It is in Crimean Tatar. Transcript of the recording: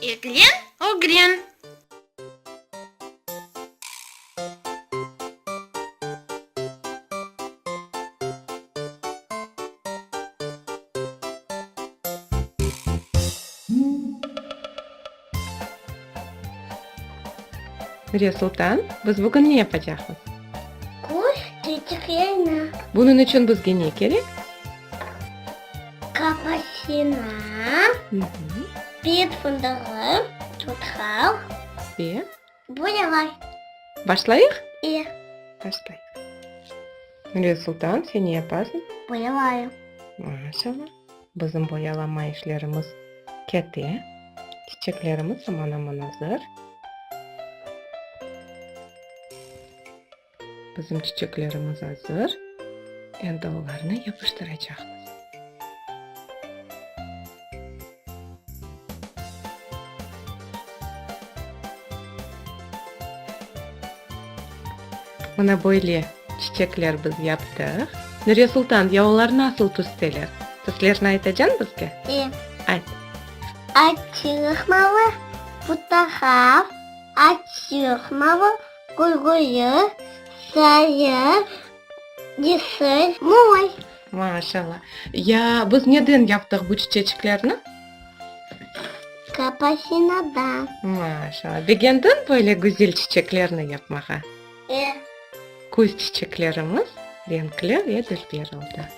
Eglen, ögren. Nuriye Sultan, biz bugün ne yapacaqmız? Küz çiçeklerini. Bunıñ içün bizge ne kerek? Kapasina, bet fındığı, tutkal. Ve? Boyalar. Başlayıq? E. Başlayıq. Nuriye Sultan, sen ne yapasıñ? Boyalayım. Maşallah. Bizim boyalama işlerimiz kete. Çiçeklerimiz aman-aman azır. Bizim çiçeklerimiz azır. Endi olarnı yapıştıracaqmız. Mına böyle çiçekler biz yaptıq. Nuriye Sultan, ya olar nasıl tüsteler? Tüslerini aytacañ bizge? E. Ayt. Açıq mavı, portaqal, açıq mavı, Gülgülü, sarı, yeşil, mor. Maşallah. Ya biz neden yaptıq bu çiçeçiklerni? Kapasinadan. Maşallah. Begendiñ böyle güzel çiçeklerni yapmağa? E. Küz çiçeklerimiz renkli ve dülber oldı.